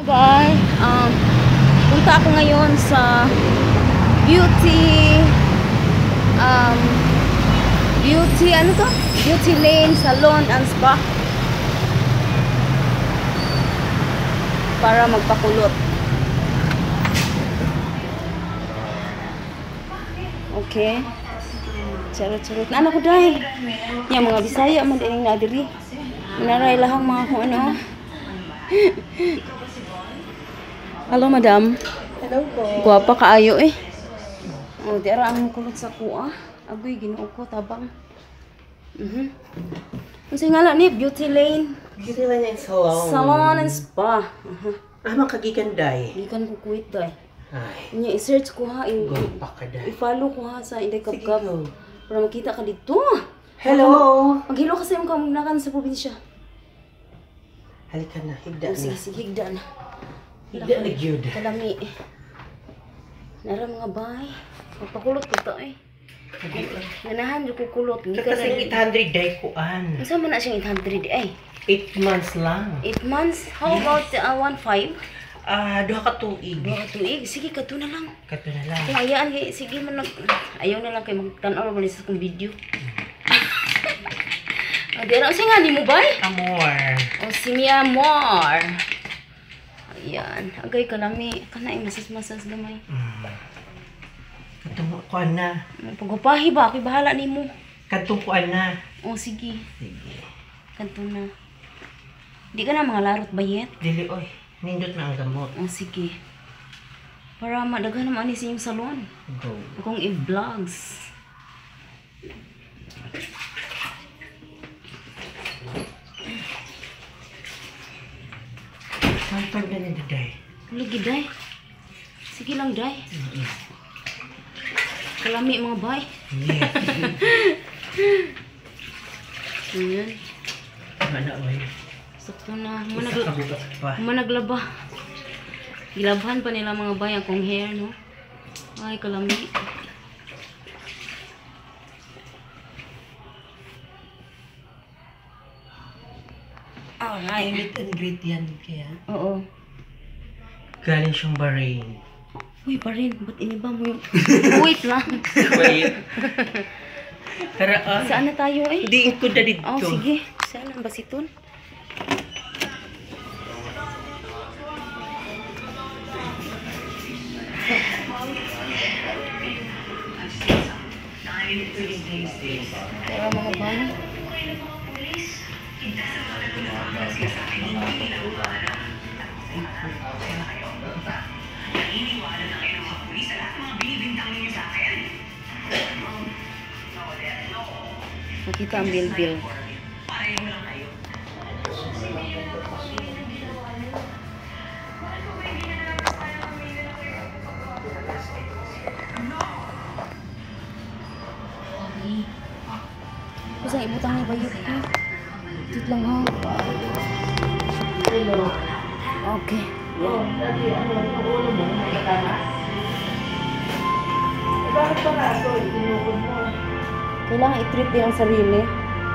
Bye. Punta ako ngayon sa beauty beauty ano to? Beauty Lane Salon and Spa para magpakulot. Okay. Charot-charot. Ano ko dai? Yang mga Bisaya man dining na diri. Naray lahang mga kung ano. Hello, madam. Hello po. Guwapa kaayo eh. Oh, di ara ang kulot sa kuha. Agoy, Ginoo ko tabang. Unsa nga ni Beauty Lane? Beauty Lane and Salon. Salon and Spa. Ah, makagikan day. Gikan ko kuwit day. Ay, Nya i-search ko ha, guwapa ka day. I-follow ko ha sa Inday Sige, Kabkab go. para makita ka dito. Hello! Maghilo ka sa imong kamunakan sa probinsya. Halika na, higda Oh, sige, na. sige, higda na. Higda na gyud. Kalami. Nara mga bay. Magpakulot ko to eh. Ganahan jud ko kulot. Hindi ka Kasi 800 day kuan. Unsa man na siyang 800 ay? 8 months lang. 8 months? How about 1.5? Ah, duha ka tuig. Duha ka tuig. Sige, kato na lang. Kato na lang. Kung ayaan kay sige man nag ayaw na lang kay magtan-aw man sa kong video. Oh, di ara nga nimo bay? Amor. O si Mia Amor. Ayan, agay kalami kana ay masas-masas gamay. Katong kuan na. Paghupahi ba ako'y bahala nimo. Katong kuan na. O sige, Sige. kanto na. Di ka na mga larot bayet. Dili oy. Nindot na ang gamot. O sige. Para madaghan naman ani sa inyong salon. Go. Akong i-vlogs. Pantag na ni day. Lagi day. Sige lang day. Kalami mga bay. Yes. Ayan. Mana oy. Sakto na. Isa ka buok pa. Managlaba. Gilabhan pa nila mga bay akong hair, no? Ay, kalami. Alright. Meet and greet yan kaya. Oo. Galing siyang Bahrain. Uy, pa rin. Ba't iniba mo yung... Wait lang. Wait. Tara ah. Saan na tayo eh? Diin ko na dito. Oh, sige. Saan ang basiton? Tara mga bay. Makita ang bilbil. Kusang ibutang ni bayot ha. Tut lang ha. Okay. Kailangan i-treat din ang sarili.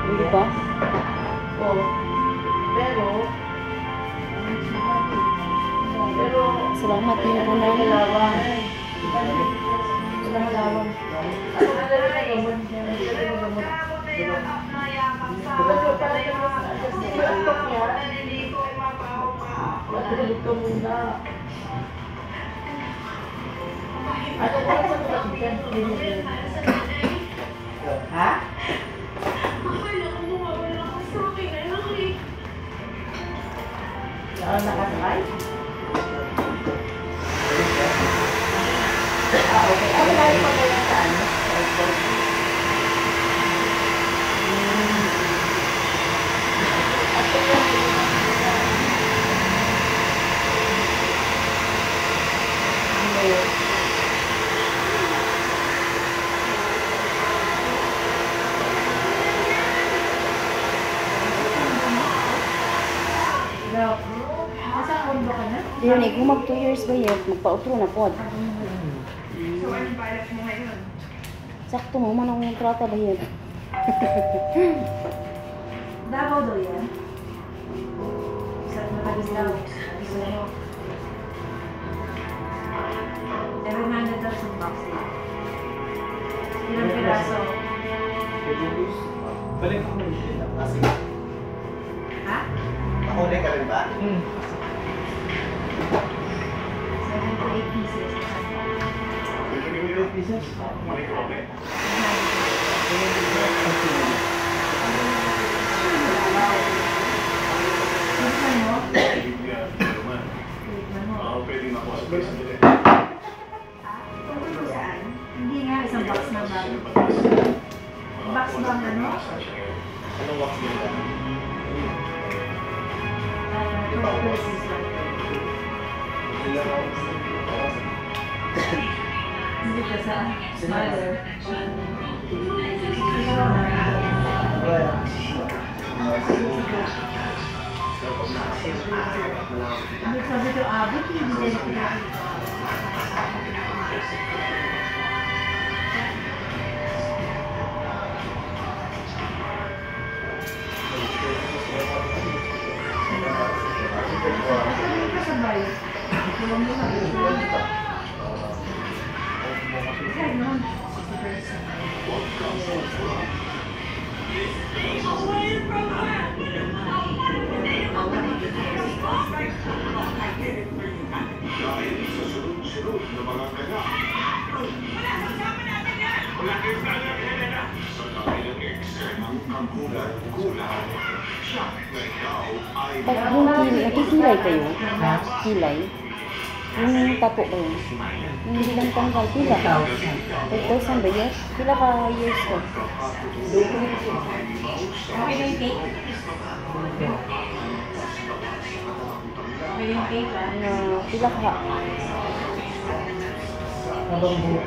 Hindi ba? Oh. Pero pero Salamat din po na. Ha? Nakasakay? Ah, okay. Ah, malayo pa ba yan sa ano? Yun eh, kung mag 2 years ba yun, magpa-outro na pod. So, anong balak mo ngayon? Sakto mo, man ang kontrata ba yun? Davao daw yan? Sa Matalis daw. Gusto mo. 7 to 8 pieces. Pieces? Tikman mo? Tikman mo. Tungkol ko saan? Hindi nga, isang box na ba? Box ba ang ano? Anong wax din ba? Ah, 12 pieces lang. Hindi ka sa mother. Ikaw na. Hindi sabi ko, abot, hindi nila pinakita. Sabi ka sabay. Tulong mo na. Kasi noon, 60%. Dahil sa sunod-sunod na mga ganap. Sa dami ng eksenang kagulat-gulat, siya na ikaw ay Yung kilay, nagkikilay kayo? Kilay? Yung tapo kayo? Yung hindi lang tanggal, pila ka? 5,000 ba yun? Pila ka years ko? Okay na yung cake? Okay na yung cake ah. Ano, pila ka? Habang buhay.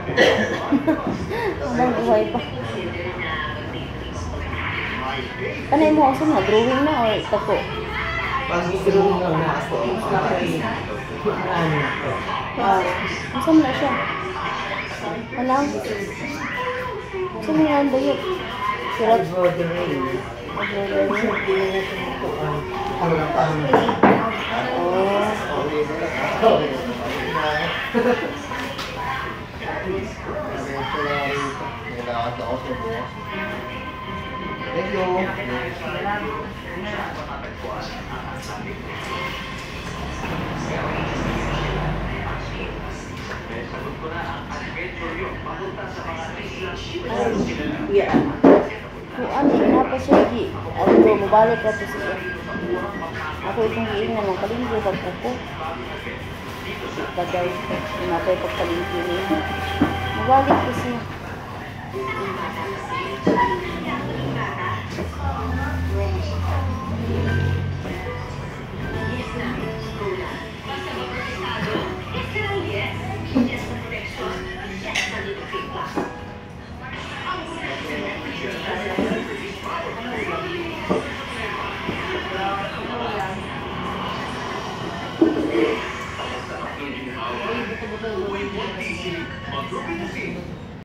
Habang buhay pa. Panay mo, asa na? Drawing na or tapo? Pag-drawing na na ako. Ano? Ah, asa mo na siya? Alam? Asa mo yan ba yun? Surat. Embroidery. Oh. Thank you. Yeah. Kuan, na pa siya gi. Although, mabalik ka to siya. Ako itong giingan ng kalinggo pag ko. Bagay, napay pagkalinggo niya. Mabalik ko siya.